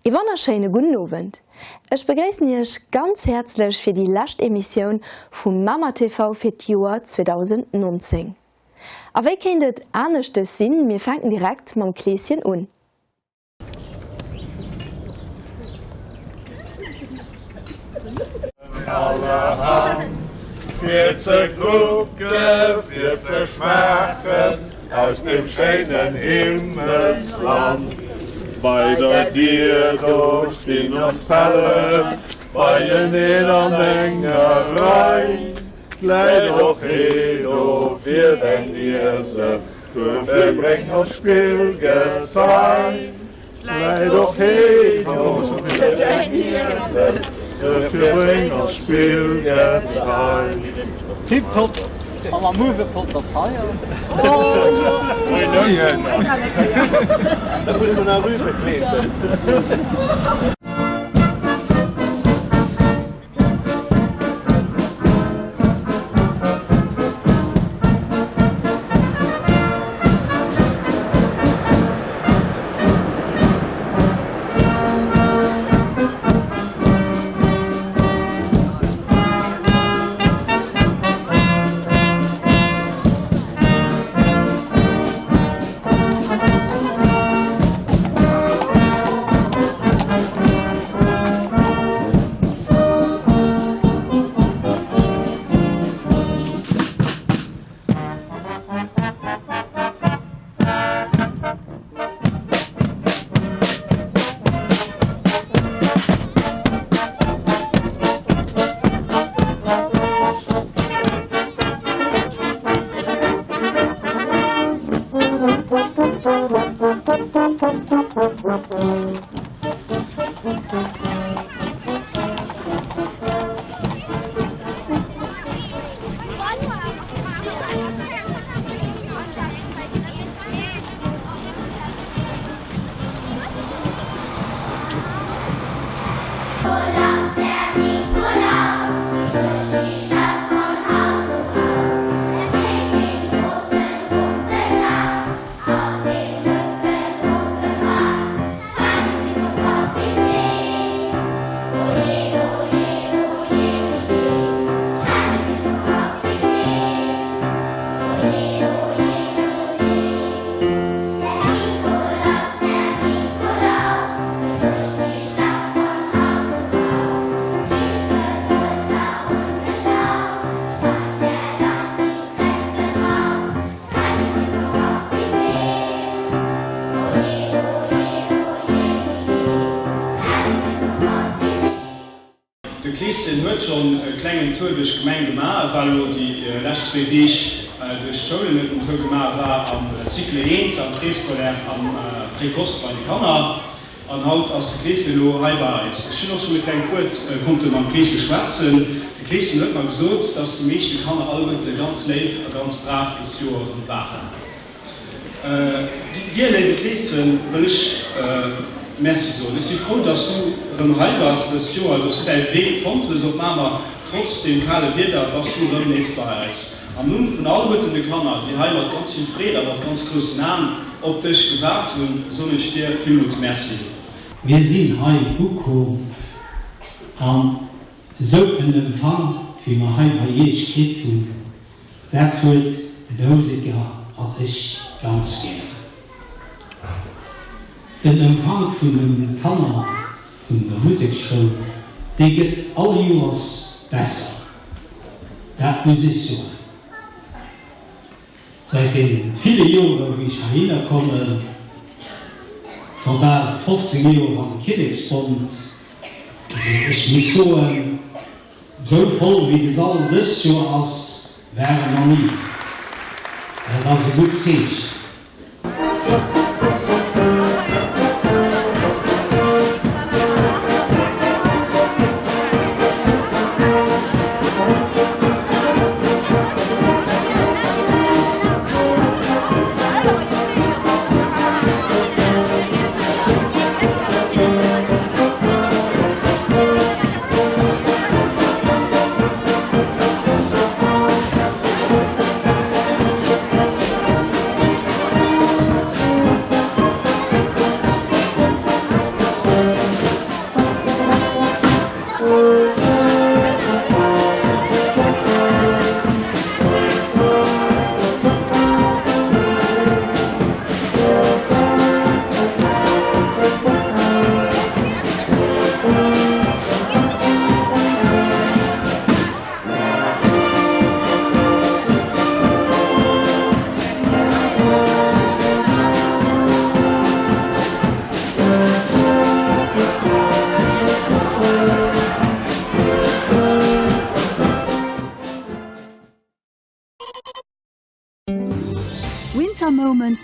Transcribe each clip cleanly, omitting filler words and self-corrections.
Ee wonnerschéine gudden Owend. Ech begréissen Iech ganz häerzlech fir déi lescht Emissioun vu Mamer TV fir d'Joer 2019. A wéi kéint et aneschtes sinn, mir fänken direkt mam Kleeschen un. Allerhand fir ze kucke, fir ze schmaachen aus dem schéinen Himmelsland. Bei der Dier do stinn ons Pellen beieneen an enger Rei. 'T läit och hee do fir däin Iesse, duerfir bréng ons Spillgezei. 'T läit och hee do fir däin Iesse, duerfir bréng ons Spillgezei. Tip top a mam Moveepot der Feier. Da muss man nach rüber kleeschen. De Kleeschen huet schonn e klengen Tour duerch d'Gemeng gemaach. E war elo déi lescht zwéi Deeg duerch d'Schoulen, huet en Tour gemaach, war am Cycle 1, am Préscolaire, am Précoce bei de Kanner. An haut ass de Kleeschen elo hei bei eis. Ech hunn och schonn e klengt Wuert konnte mam Kleesche schwätzen. De Kleeschen huet mer gesot, dass déi meeschte Kanner alleguerte ganz léif a ganz brav dës Joer erëm waren. Dir, léiwe Kleeschen, wëll ech Merci soen. Ech si frou, dass du erëm hei bass dëst Joer, dass du däi Wee fonnt hues op Mamer. Trotz deem kale Wieder bass du erëm nees bei eis. Am Numm vun alleguerten de Kanner, déi hei mat ganz vill Freed a mat ganz groussen Aen op dech gewaart hunn, soen ech dir villmools Merci. Mir sinn hei ukomm an esou en Empfang, wéi mer hei bei Iech kritt hunn, dat huet de Houseker an ech ganz gären. Den Empfank vun de Kanner vun der Museksschoul, dee gëtt all Joers besser, dat muss ech soen. Säit deene ville Joren, wéi ech heihinner kommen, scho bal 15 Joer an de Kinneksbond, also ech muss soen, esou voll wéi de Sall dëst Joer ass, war en nach ni. Dat ass e gutt Zeechen.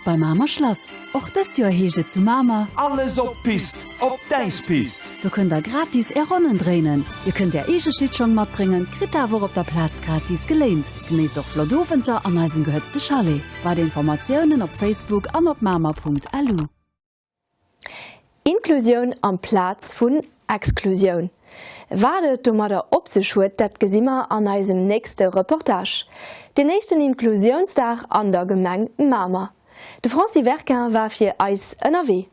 bei Mamer Schlass. Och dëst Joer heescht et zu Mamer. Alles op d'Pist, op d'Äispist! Do kënnt der gratis är Ronnen dréinen. Dir kënnt är eege Schlittschong matbréngen, kritt der awer och op der Plaz gratis geléint. Genéisst och flott Owenter an eisem gehëtzte Chalet. Weider Informatiounen op Facebook an op mamer.lu. Inklusioun amplaz vun Exklusioun. Wat et domadder op sech huet, dat gesi mer an eisem nächste Reportage. Den éischten Inklusiounsdag an der Gemeng Mamer. De Franci Werquin war fir eis ënnerwee.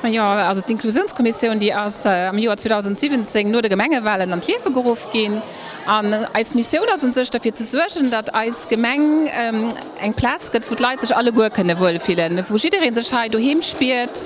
Majo, also d'Inklusiounskommissioun, déi ass am Joer 2017 no de Gemengewahlen an d'Liewe geruff ginn. An eis Missioun ass un sech derfir ze suergen, datt eis Gemeng eng Plaz gëtt, wou d'Leit sech alleguer kënne wuelfillen, wou jidderee sech hei doheem spiert,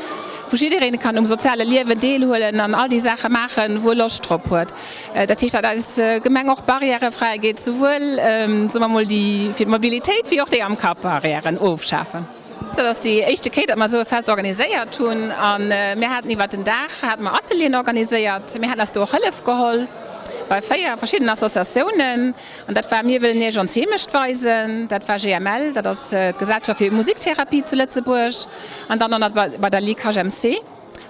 wou jidderee kann um soziale Liewen deelhuelen an all déi Saache maachen, wou e Loscht drop huet. Dat heescht, datt eis Gemeng och barrièrefräi gétt, souwuel, soe mer mol, déi fir d'Mobilitéit wéi och déi am Kapp Barrièren ofschafen. Dat ass déi éischte Kéier, datt mer esou e Fest organiséiert hunn. A mir haten iwwert den Dag hate mer Atelieren organiséiert. Mir haten eis do och Hëllef geholl bei 4 verschiddenen Associatiounen. An dat war Mir wëllen Iech ons Heemecht weisen, dat war GML, dat ass d'Gesellschaft fir Musiktherapie zu Lëtzebuerg, an dann och nach bei der Ligue HMC.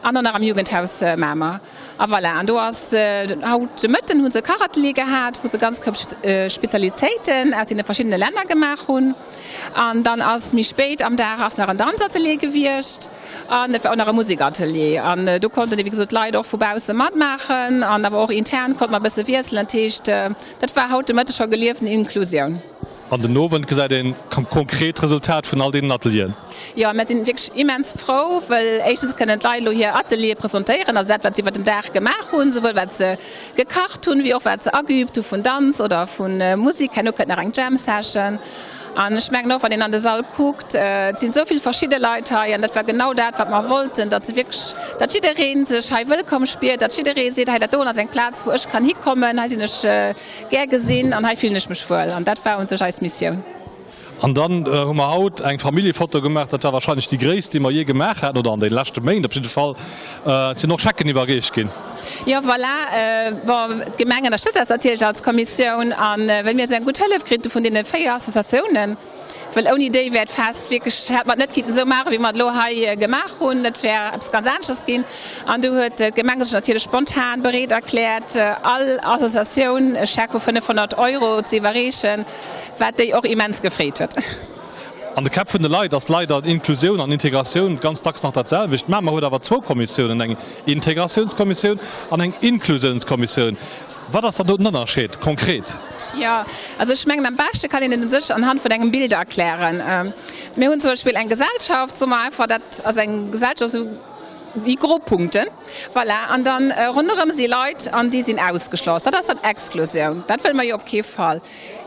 An och nach am Jugendhaus Mamer. A voilà, an do ass haut de Mëtten hu se e Kachatelier gehat, wou se ganz Koup Spezialitéiten aus deene verschiddene Länner gemaach hunn. An dann ass méi spéit am Dag ass nach en Danzatelier gewiescht an et war och nach e Musekatelier. An do konnten ewéi gesot d'Leit och vu bausse matmaachen an awer och intern konnte mer e bësse wiesselen. Dat heescht, dat war haut de Mëtteg scho gelieften Inklusioun. An den Owend gesäit een konkret d'Resultat vun all deenen Atelieren. Jo, mir sinn wierklech immens frou, well éischtens kënnen d'Leit elo hir Ateliere presentéieren, also dat wat se iwwer den Dag gemaach hunn, souwuel wat se gekacht hunn, wéi och wat se ageübt hu vun Danz oder vu Musek. Herno kënnt nach eng Jam Session. An ech mengen och, wann een an de Sall kuckt, et sinn esou vill verschidde Leit hei an dat war genau dat, wat mer wollten, datt se wierklech, datt jidderee sech hei wëllkomm spiert, datt jidderee seet, hei dat doen ass eng Plaz, wou ech kann hikommen, hei sinn ech Gär gesinn an hei fillen ech mech wuel an dat war un sech eis Missioun. An dann hu mer haut eng Familljefoto gemaach, dat war wahrscheinlech déi gréisst, déi mer jee gemaach haten, oder an de leschte Méint op jidde Fall. Et sinn och Schecken iwwerreecht ginn. Jo, voilà. Bon, d'Gemeng ënnerstëtzt eis natierlech als Kommissioun an well mir esou eng gutt Hëllef kritt hu vun deene 4 Associatiounen, Well ouni déi wär d'Fest wierklech, hätt mer et net kinnten esou maachen, wéi mer et elo hei gemaach hunn. Et wär eppes ganz aneschters ginn. An du huet d'Gemeng sech natierlech spontan bereet erkläert, all Associatioun e Scheck vu 500 Euro ze iwwerreechen, wat déi och immens gefreet huet. An de Käpp vun de Leit ass leider Inklusioun an Integratioun ganz dacks nach dat selwecht. Mamer huet awer zwou Kommissiounen, eng Integratiounskommissioun an eng Inklusiounskommissioun. Wat ass dann do den Ënnerscheed konkret? Jo, also ech mengen am beschte kann een et u sech anhand vun engem Bild erklären. Mir hunn zum Beispill eng Gesellschaft, soe mer einfach, dat ass eng Gesellschaft esou wéi gro Punkten, voilà, an da ronderëm si Leit an déi sinn ausgeschloss. Dat ass dann Exklusioun, dat wëlle mer jo op kee Fall.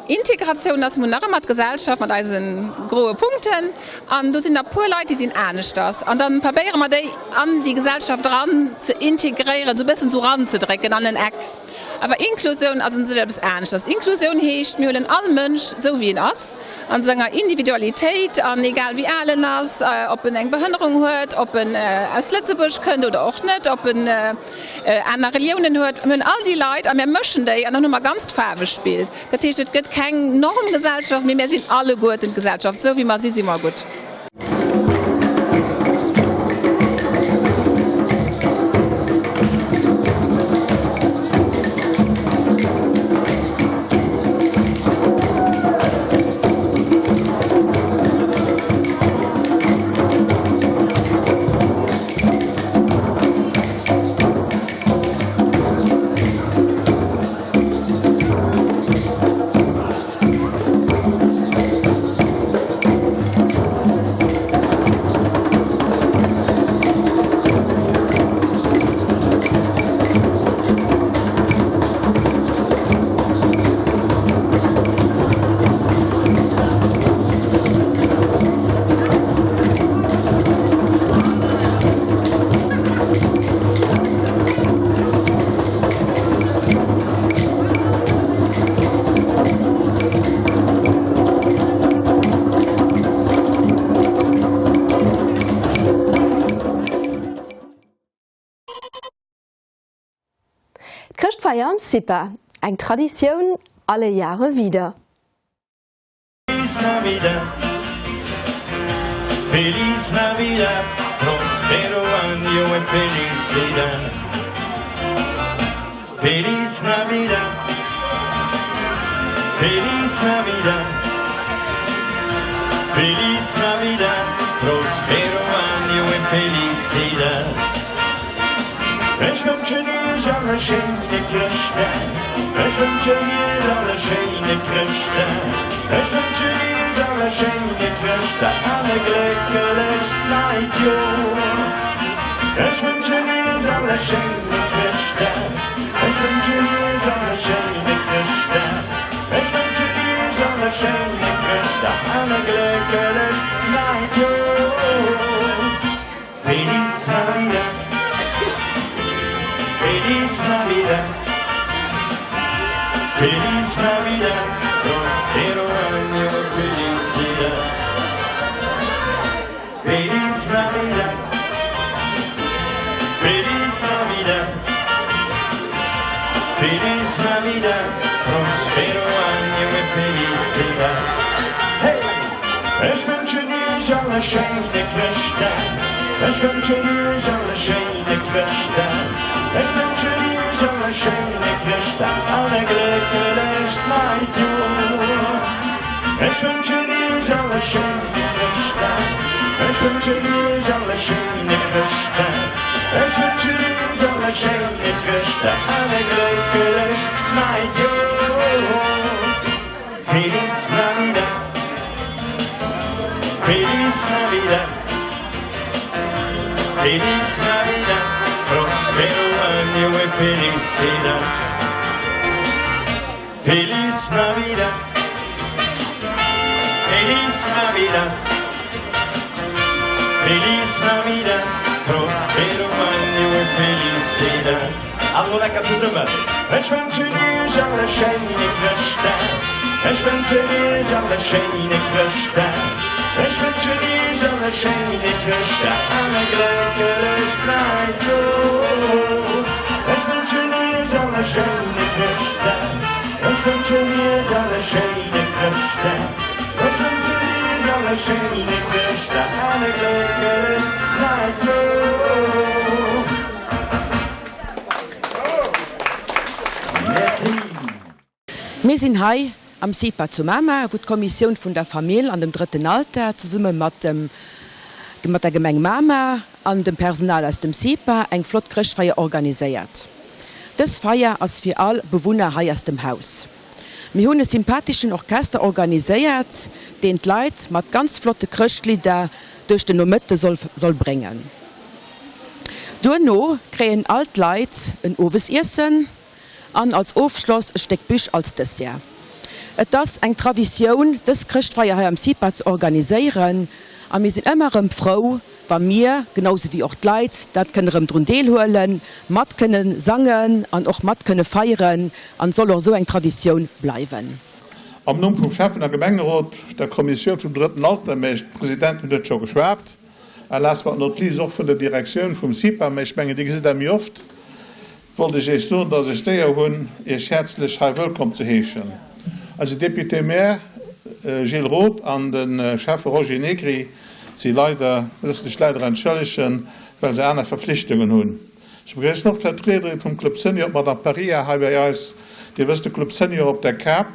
Integratioun ass, mir hunn nach ëmmer d'Gesellschaft mat eise groe Punkten an do sinn der puer Leit, déi sinn aneschters an da probéiere mer déi an déi Gesellschaft eran ze integréieren, esou e bëssen esou eranzedrécken an en Eck. Awer Inklusioun ass un sech eppes aneschters. Inklusioun heescht, mir huelen all Mënsch esou wéi en ass, a senger Individualitéit an egal wéi al en ass, ob en eng Behënnerung huet, ob en aus Lëtzebuerg kënnt oder och net, ob en aner Reliounen huet. Mir hunn all déi Leit a mir mëschen déi an dann hu mer ganzt Faarwespill. Dat heescht, et gëtt keng Normgesellschaft, mee mir sinn alleguerten d'Gesellschaft. Esou wéi mer si si mer gutt. am CIPA, eng Traditioun alle Jahre wieder. Feliz Navidad Feliz Navidad Prospero año y felicidad Feliz Navidad Feliz Navidad Feliz Navidad Prospero año y felicidad Ech wënschen iech all e schéine Chrëschtdag Ech wënschen iech all e schéine Chrëschtdag Ech wënschen iech all e schéine Chrëschtdag an e glécklecht neit Joer Ech wënschen iech all e schéine Chrëschtdag Ech wënschen iech all e schéine Chrëschtdag Ech wënschen iech all e schéine Chrëschtdag an e glécklecht neit Joer. Feliz Navidad Feliz Navidad Feliz Navidad Prospero año y felicidad Feliz Navidad Feliz Navidad Feliz Navidad Prospero año y felicidad Hey! Ech wënschen iech all e schéine Chrëschtdag Ech wënschen iech all e schéine Chrëschtdag Ech wënschen iech all e schéine Chrëschtdag an e glécklecht neit Joer Ech wënschen iech all e schéine Chrëschtdag Ech wënschen iech all e schéine Chrëschtdag Ech wënschen iech all e schéine Chrëschtdag an e glécklecht neit Joer. Feliz Navidad Feliz Navidad Feliz Navidad Prospero año y felicidad Feliz Navidad Feliz Navidad Feliz Navidad Prospero año y felicidad An elo lecker zesummen! Ech wënschen iech all e schéine Chrëschtdag Ech wënschen iech all e schéine Chrëschtdag Ech wënschen iech all e schéine Chrëschtdag an e glécklecht neit Joer Ech wënschen iech all e schéine Chrëschtdag Ech wënschen iech all e schéine Chrëschtdag Ech wënschen iech all e schéine Chrëschtdag an e glécklecht neit Joer. Mir sinn hei am CIPA zu Mamer, wou d'Kommissioun vun der Famill an dem drëtten Alter zesumme mat dem mat der Gemeng Mamer an dem Personal aus dem CIPA eng flott Chrëschtfeier organiséiert. Dës Feier ass fir all Bewunner hei aus dem Haus. Mir hunn e sympatheschen Orchester organiséiert, deen d'Leit mat ganz flotte Chrëschtlidder duerch den Nomëtte soll soll bréngen. Duerno kréien all d'Leit en Owesiessen an als Ofschloss e Stéck Büch als Dessert. Et ass eng Traditioun dës Chrëschtfeier hei am CIPA ze organiséieren a mir sinn ëmmer erëm frou wa mir, genau sou wéi och d'Leit dat kënnen erëm drun deelhuelen, mat kënne sangen an och mat kënne feieren an et soll och esou eng Traditioun bleiwen. Am Numm vum Schäffen a Gemengerot, der Kommissioun vum Drëtten Alter, mä d'Presidentin huet scho geschwat, a last but not least och vun der Direktioun vum CIPA, mä ech mengen, déi gesitt Der méi oft, wollt ech Iech soen, dass ech d'Éier hunn, Iech häerzlech hei wëllkomm ze heeschen. Eise Député-maire Gilles Roth an de Schäffe Roger Negri si leider, loosse sech leider entschëllegen, well se aner Verflichtungen hunn. Ech begréissen och d'Vertriederin vum Club Senior, d'Madame Parilla, hei bei eis. Dir wësst, de Club Senior op der Kap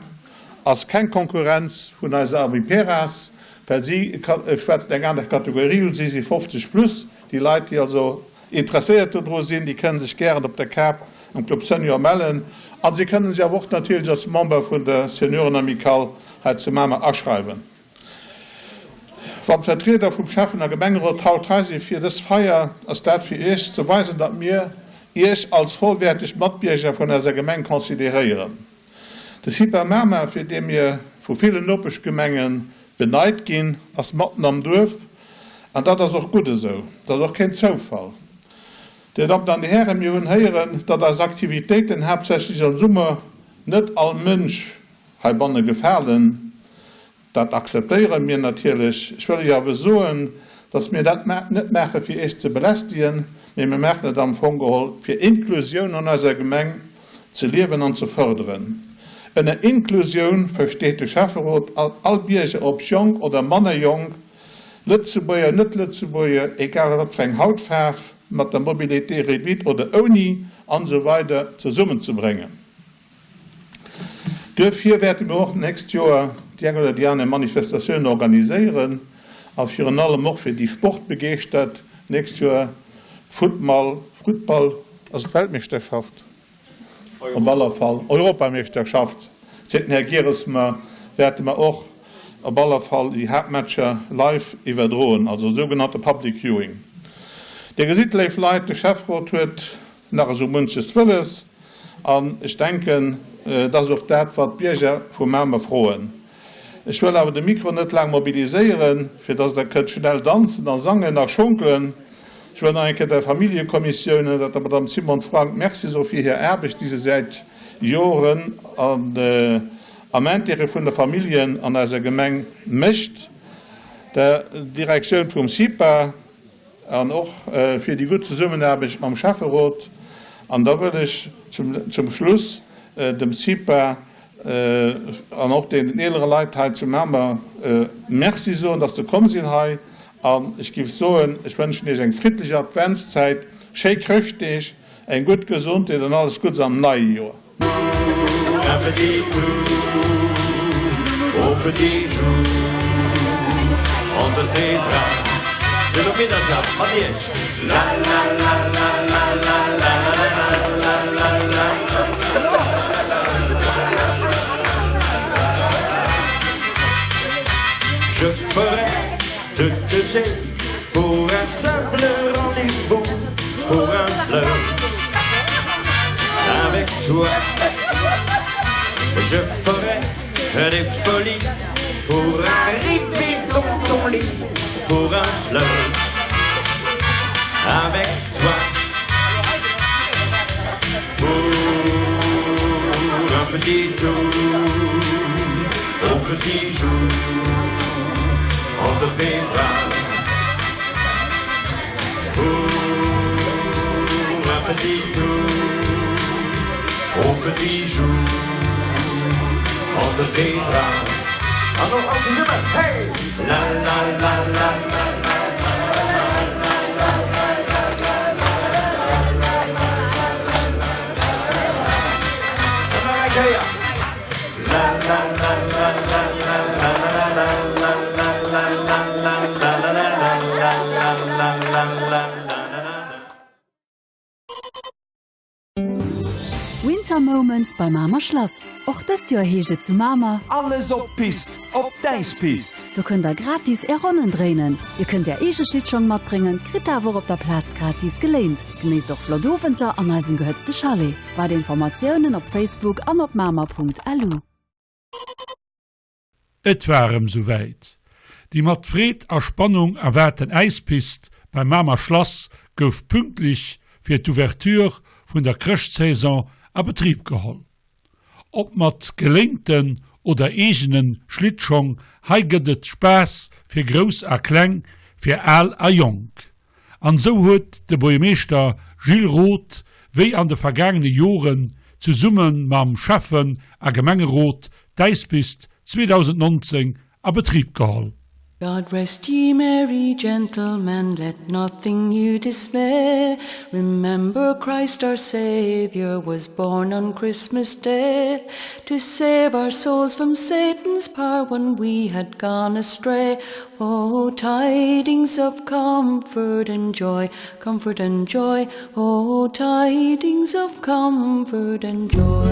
ass keng Konkurrenz vun eiser Amiperas, well si schwätzen eng aner Kategorie un, si si 50 plus. Déi Leit, déi also interesséiert dodru sinn, déi kënnen sech gären op der Kap am Club Senior mellen. A si kënnen sech awer och natierlech als Member vun der Seniorenamicale hei zu Mamer aschreiwen. Wann d'Vertrieder vum Schäffen a Gemengerot haut hei si fir dës Feier, ass dat fir Iech ze weisen, datt mir Iech als vollwäerteg Matbierger vun eiser Gemeng consideréieren. De CIPA Mamer, fir dee mir vu villen Nopeschgemenge beneit ginn, ass matten am Duerf an dat ass och gutt esou. Dat ass och keen Zoufall. Dir Dammen an Dir Hären, mir hunn héieren, datt eis Aktivitéiten, haaptsächlech am Summer, net all Mënsch heibanne gefalen. Dat akzeptéiere mir natierlech. Ech wëll Iech awer soen, dass mir dat net maache fir Iech ze belästegen, mee mir maachen et am Fong geholl fir Inklusioun an eiser Gemeng. Ze liewen an ze fërderen. Ënner Inklusioun versteet de Schäfferot all Bierger, ob jonk oder manner jonk, Lëtzebuerger, Net-Lëtzebuerger, egal wat fir eng Hautfaarf, mat der Mobilité réduite oder ouni, an esou weider zesummenzebréngen. Duerfir wäerte mir och d'nächst Joer déi eng oder déi aner Manifestatioun organiséieren a virun allem och fir déi Sportbegeeschtert d'nächst Joer d'Futtball, Futtball, ass et Weltmeeschterschaft? Op aller Fall Europameeschterschaft, seet den Här Gieres mer, wäerte mer och op aller Fall déi Haaptmatcher live iwwerdroen, also sougenannte Public Viewing. Dir gesitt, léif Leit, de Schäfferot huet nach esou munches wëlles. An ech denken, et ass och dat, wat d'Bierger vu Mamer froen. Ech wëll awer de Mikro net laang mobiliséieren, fir dass Der kënnt schnell danzen a sangen a schonkelen. Ech wëll nach eng Kéier der Familljekommissioun, ënnert der Madame Simone Frank, Merci soe fir hir Aarbecht, déi se säit Joren am Intérêt vun de Familljen an eiser Gemeng mécht, der Direktioun vum CIPA, An och fir déi gutt Zesummenaarbecht mam Schäfferot. An da wëll ech zum Schluss dem CIPA an och deenen eelere Leit hei zu Mamer Merci soen, dass se komm sinn hei. An ech géif soen, ech wënschen Iech eng friddlech Adventszäit, schéi Chrëschtdeeg, eng gutt Gesondheet an alles Gutts am neie Joer. Je ferai de te pour un simple rendez-vous pour un fleur avec toi je ferai des folies pour arriver dans ton lit pour un fleur avec toi pour un petit tour au petit jour entre tes bras pour un petit tour au petit jour entre tes bras ah non, hey la la la la la Winter Moments beim Mamer Schlass. Och dëst Joer heescht et zu Mamer. Alles op d'Pist, op d'Äispist! Do kënnt der gratis är Ronnen dréinen. Dir kënnt är eege Schlittschong matbréngen, kritt der awer och op der Plaz gratis geléint. Genéisst och flott Owenter an eisem gehëtzte Chalet. Weider Informatiounen op Facebook an op mamer.lu. Et war erëm sou wäit, Déi mat Freed a Spannung erwaarten Äispist beim Mamer Schlass gouf pünktlech fir d'Ouverture vun der Chrëschtsaison a Betrib geholl. Ob mat geléinten oder eegene Schlittschong, hei gëtt et Spaass fir Grouss a Kleng, fir Al a Jonk. An esou huet de Buergermeeschter Gilles Roth wéi an de vergaangene Joren zesumme mam Schäffen a Gemengerot d'Äispist 2019 a Betrib geholl. God rest ye merry gentlemen, let nothing you dismay, Remember Christ our Saviour was born on Christmas Day, To save our souls from Satan's power when we had gone astray, Oh, tidings of comfort and joy, comfort and joy, Oh, tidings of comfort and joy.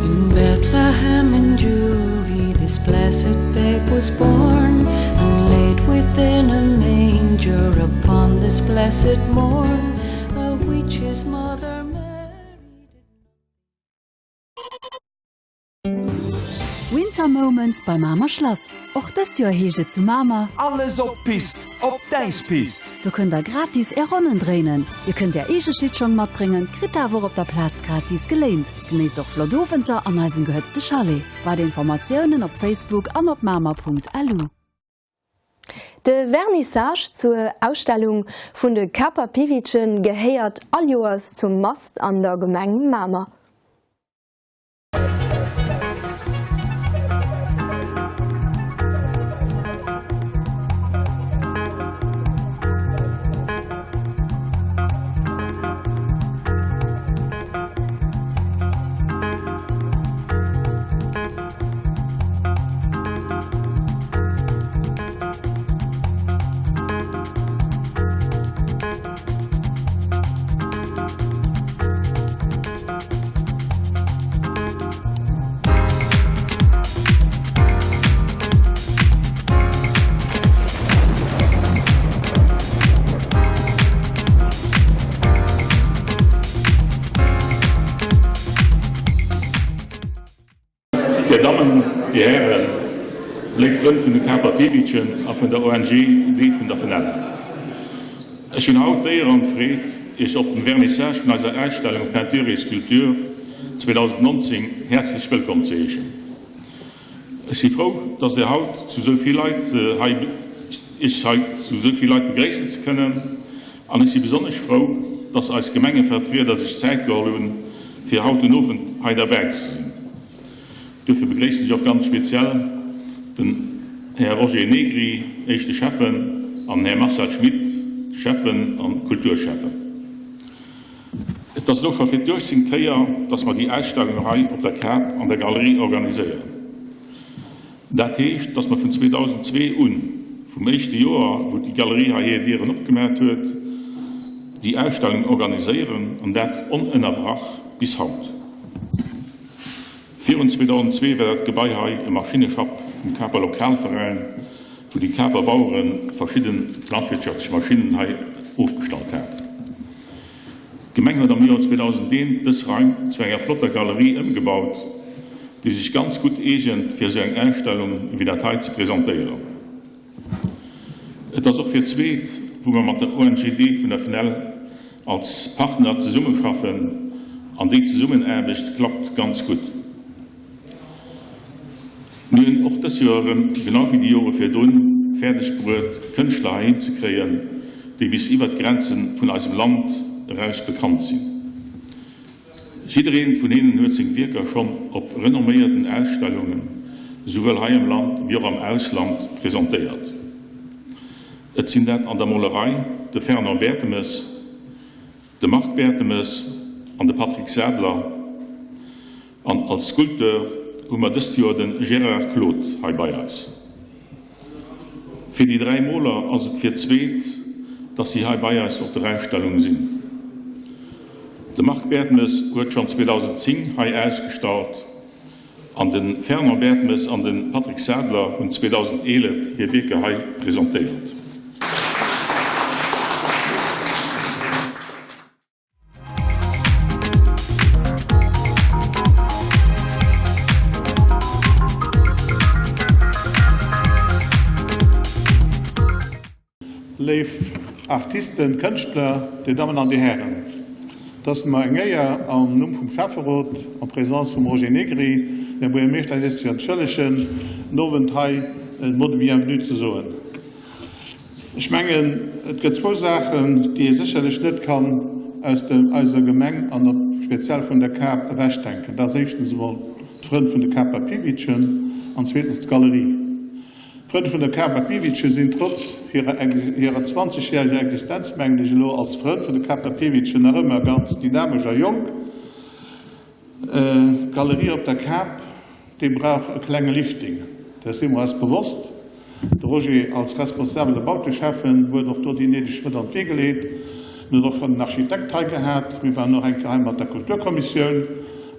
In Bethlehem in Jewry this blessed babe was born and laid within a manger upon this blessed morn the which his mother Mary Winter. Moments bei Mamer Schlass. Och dëst Joer heescht et zu Mamer. Alles op d'Pist, op d'Äispist! Do kënnt der gratis är Ronnen dréinen. Dir kënnt är eege Schlittschong matbréngen, kritt der awer och op der Plaz gratis geléint. Genéisst och flott Owenter an eisem gehëtzte Chalet. Weider Informatiounen op Facebook an op mamer.lu. De Vernissage zur Ausstellung vun de Caper Piwitschen gehéiert all Joers zum Mast an der Gemeng Mamer. Dir Dammen, Dir Hären, léif Frënn vun de Caper Piwitschen a vun der ONG D vun der FNEL. Ech hunn haut d'Éier an d'Freed, Iech op dem Vernissage vun eiser Ausstellung Peinture et Sculpture 2019 häerzlech wëllkomm ze heeschen. Ech si frou, dass Dir haut zu sou vill Leit hei, Iech hei zu sou vill Leit begréissen ze kënnen an ech si besonnesch frou, dass eis Gemengevertrieder sech Zäit geholl hunn, fir haut den Owend hei derbäi ze sinn. Duerfir begréissen ech och ganz speziell den Här Roger Negri, éischte Schäffen, an den Här Marcel Schmit, Schäffen an Kulturschäffen. Et ass elo scho fir d'uechtzéngt Kéier, dass mer déi Ausstellung hei op der Kap an der Galerie organiséieren. Dat heescht, dass mer vun 2002 un, vum éischte Joer, wou déi Galerie hei hir Dieren opgemat huet, déi Ausstellung organiséieren, an dat onënnerbrach bis haut. Virun 2002 war dat Gebai hei e Maschinneschapp vum Kaper Lokalveräin, wou déi Kaper Bauere verschidde landwirtschaftlech Maschinnen hei ofgestallt haten. D'Gemeng huet am Joer 2001 dës Raim zu enger flotter Galerie ëmgebaut, déi sech ganz gutt eegent fir esou eng Ausstellung ewéi dat hei ze presentéieren. Et ass och fir d'zweet, wou mer mat der ONGD vun der FNEL als Partner zesummeschaffen an déi Zesummenaarbecht klappt ganz gutt. Mir hunn och dës Joer erëm, genau wéi déi Jore virdrun, fäerdeg bruet, Kënschtler heihin ze kréien, déi bis iwwert d'Grenze vun eisem Land eraus bekannt sinn. Jidderee vun hinnen huet seng Wierker schonn op renomméierten Ausstellungen, esouwuel hei am Land wéi och am Ausland, presentéiert. Et sinn dat an der Molerei de Fernand Bertemes, de Marc Bertemes an de Patrick Sadler. An als Sculpteur hu mer dëst Joer de Gérard Claude hei bei eis. Fir déi 3 Moler ass et fir d'zweet, dass si hei bei eis op der Ausstellung sinn. De Marc Bertemes huet schonn 2010 hei ausgestallt an de Fernand Bertemes an de Patrick Sadler hunn 2011 hir Wierker hei presentéiert. Léif Artisten, Kënschtler, Dir Dammen an Dir Hären, et ass mer eng Éier, am Numm vum Schäfferot, en présence vum Roger Negri, Här Buergermeeschter, Dir léisst sech entschëllegen, den Owend hei e Mot de bienvenue ze soen. Ech mengen, et gëtt zwou Saachen, déi ee sécherlech net kann aus der eiser Gemeng an och speziell vun der Kap ewechdenken. Dat ass éischtens emol d'Frënn vun de Caper Piwitschen an zweetens d'Galerie. D'Frënn vun der Caper Piwitsche sinn trotz hirer hirer zwanzegjäreger Existenz, mengen ech elo, als Frënn vun de Caper Piwitschen nach ëmmer ganz dynamesch a jonk. D'Galerie op der Kap, déi brauch e klenge Lifting, däers si mer eis bewosst. De Roger als responsabele Bauteschäffen huet och do déi néideg Schrëtt an d'Wee geleet. Mir hunn och schonn en Architekt hei gehat. Mir waren och eng Kéier hei mat der Kulturkommissioun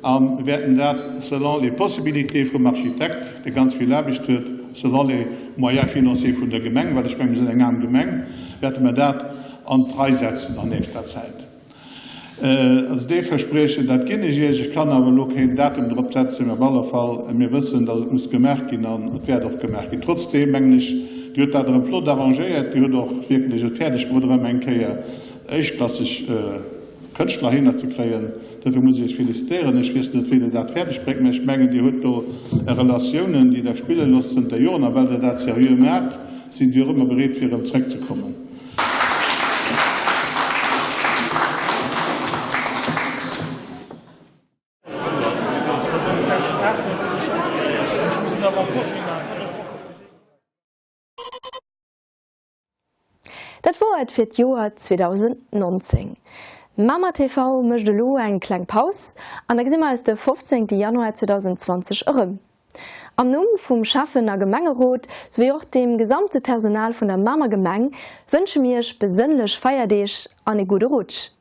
a mir wäerten dat selon les possibilités vum Architekt, dee ganz vill Aarbecht huet, selon les moyens financiers vun der Gemeng, well ech mengen, mir sinn eng aarm Gemeng, wäerte mer dat an d'Rei setzen an nächster Zäit. Also dee Verspriechen, dat ginn ech Iech. Ech kann awer elo keen Datum drop setzen, mä op alle Fall, mir wëssen, datt et muss gemaach ginn an et wäert och gemaach ginn. Trotzdeem mengen ech, Dir hutt dat erëm flott arrangéiert. Dir hutt och wierklech et fäerdeg bruet, erëm eng Kéier éischtklasseg Kënschtler heihinner ze kréien. Dofir muss ech Iech félicitéieren. Ech weess net, wéi Der dat fäerdeg bréngt, mä ech mengen, Dir hutt do Relatiounen, déi Der spille loosst zënter Joren. A well Der dat seriö maacht, sinn si och ëmmer bereet, fir erëm zrëckzekommen. Dat wor et fir d'Joer 2019. Mamer TV mécht elo eng kleng Paus an da gesi mer eis de 15 Januar 2020 erëm. Am Numm vum Schäffen a Gemengerot souwéi och dem gesamte Personal vun der Mamer Gemeng wënsche mir iech besënnlech Feierdeeg an ee gudde Rutsch.